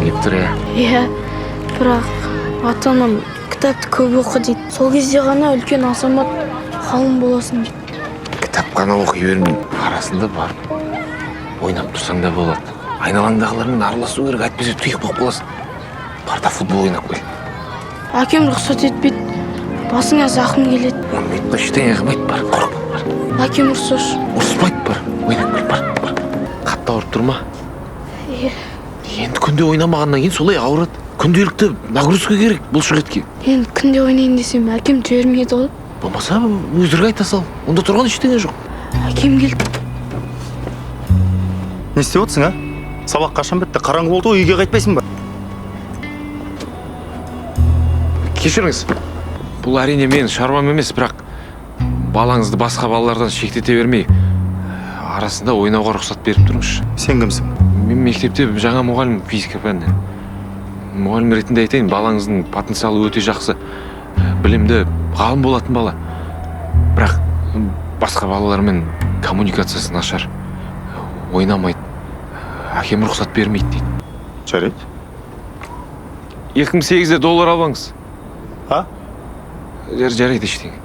Келіп тұр, иә? Иә, бірақ ата анам кітапты көп оқы дейді. Сол кезде ғана үлкен азамат, ғалым боласың дейді. Кітап қана оқи бермей, арасында барып ойнап тұрсаң да болады. Айналаңдағылармен араласу керек, әйтпесе тұйық болып қаласың. Бар да футбол ойнап кел. Әкем рұқсат етпейді. Басыңа зақым келеді. Ойнайды да, ештеңе қылмайды, бар, қорықпа, бар. Әкем ұрсашы. Ұрыспайды, бар, ойнап кел, бар, бар. Қатты ауырып тұр ма? Иә. Енді күнде ойнамағаннан кейін солай ауырады. Күнделікті нагрузка керек бұлшық етке. Енді күнде ойнайын десем, әкем жібермейді ғой. Болмаса, өтірік айта сал. Онда тұрған ештеңе жоқ. Әкем келді. Не істеп отырсың, а? Сабақ қашан бітті? Қараңғы болды ғой, үйге қайтпайсың ба? Кешіріңіз, бұл, әрине, менің шаруам емес, бірақ балаңызды басқа балалардан шектете бермей, арасында ойнауға рұқсат беріп тұрыңызшы. Сен кімсің? Мен мектепте жаңа мұғалім, физика пәнінен. Мұғалім ретінде айтайын, балаңыздың потенциалы өте жақсы, білімді, ғалым болатын бала, бірақ басқа балалармен коммуникациясы нашар, ойнамайды, әкем рұқсат бермейді дейді. Жарайды. 2008-де доллар албаңыз. А? Жарайды, ештеңе.